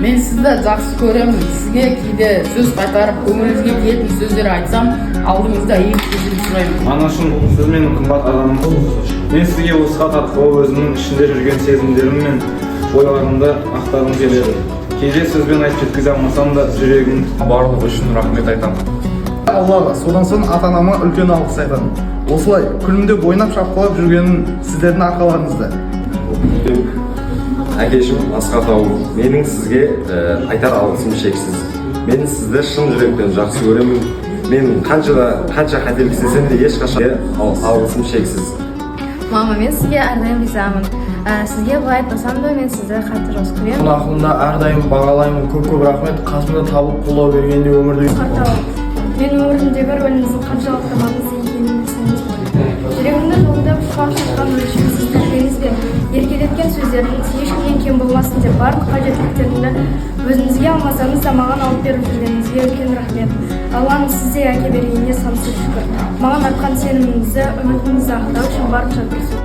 Мен сізді жақсы көремін. Сізге кейде сөз қайтарып, көңіліңізге тиетін сөздер айтсам, алдыңызда иіп кешірім сұраймын. Анашым, сіз менің қымбат адамымсыз. Мен сізге осы хат арқылы өзімнің ішімде жүрген сезімдерім мен ойларымды ақтарғым келеді. Кейде сөзбен айтып жеткізе алмасам да, жүрегім Барлығы үшін рахмет айтамын. Аллаға, содан соң ата анама үлкен алғыс айтамын. Осылай күлімдеп, ойнап, шапқылап жүргенім сіздердің арқаларыңызда. Әкешім Асқар Тауов, менің сізге айтар алғысым шексіз. Мен сізді шын жүректен жақсы көремін. Мен қанша да, қанша қателік істесем де, ешқашан алғысым шексіз. Мама, мен сізге әрдайым ризамын. Сізге былай айтпасам да, мен сізді қатты жақсы көремін. Ақылында әрдайым бағалаймын. Көп көп рахмет қасымда табылып, қолдау бергенде өмірде. Асқар, мен өмірімдегі рөліңіздің қаншалықты маңызды екенін білсеңіз ғой. Жүрегімді жылытып, шуақ шашқан өлшемсіз тәрбиеңіз бен еркелеткен сөздеріңіз ешкімнен кем болмасын деп, барлық қажеттіліктерімді өзіңізге алмасаңыз да, маған алып беріп жүргеніңізге үлкен рахмет. Алланың сіздей әке бергеніне сансыз шүкір. Маған артқан сеніміңізді, үмітіңізді ақтау үшін барынша тырысу.